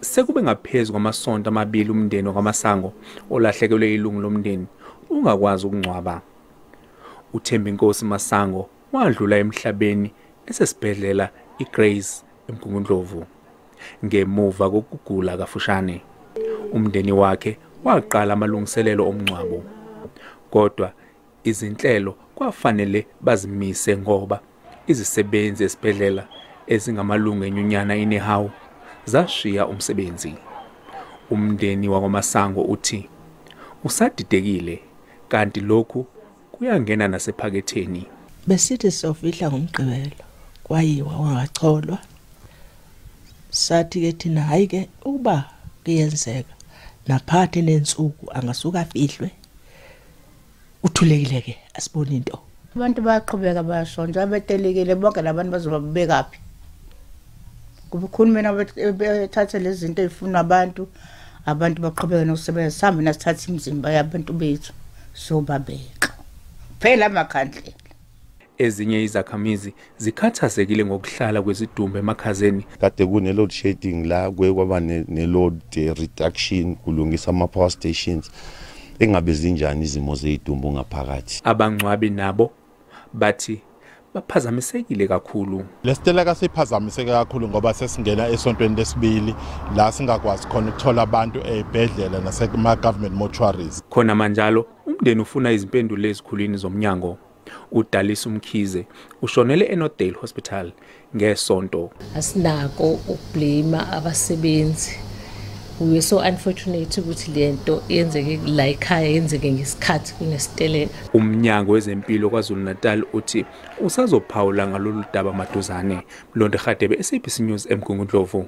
Sekube ngaphezu kwamasonto amabili umndeni wakwaMasango olahlekelwe ilungu lomndeni ungakwazi ukungcwaba. UThembinkosi Masango wadlula emhlabeni esesibhedlela iGrace eMgungundlovu ngemuva kokugula kafushane. Umndeni wakhe waqala amalungiselelo omngcwabo, kodwa izinhlelo kwafanele bazimise ngoba izisebenzi esibhedlela ezingamalungu enyunyana iNehawu zashiya umsebenzi. Umndeni wakwaMasango uthi usadidekile, kanti lokhu kuyangena nasephaketheni. Besithi siyofihla ngoMgqibelo, kwayiwa wangacholwa. Sathi ke thina hayi ke ukuba kuyenzeka naphakathi nensuku angasuka afihlwe, uthulekile ke asiboni into. Abantu bayaqhubeka bayashona njengoba betelikile bonke labantu bazoba bebekaphi. Kuba uhulumeni bethathe lezi zinto ey'funwa abantu, abantu baqhubeke nokusebenza, sihambe nasithathe imizimba yabantu bethu sobabeka. Phela amakhandlela. Ezinye izakhamizi zikhathazekile ngokuhlala kwezidumbu emakhazeni. Kade kune-load shedding la, kuye kwaba ne-load reduction kulungisa ama-power stations. Engabe zinjani izimo zey'dumbu ngaphakathi? Abangcwabi nabo bathi baphazamisekile kakhulu. Lesiteleka siphazamiseke kakhulu ngoba sesingena esontweni lesibili la singakwazi khona ukuthola abantu ey'bhedlela nasema-government mortuaries. Khona manjalo umndeni ufuna izimpendulo ezikhulwini zomnyango. uDalisa Mkhize ushonele eNorthdale Hospital ngesonto. Asinako ukublame abasebenzi. We were so unfortunate ukuthi lento yenzeke la ekhaya, yenzeke ngesikhathi kunesiteleka. Umnyango wezempilo KwaZulu-Natal uthi usazophawula ngalolu daba maduzane. Mlondi Radebe, SABC News, eMgungundlovu.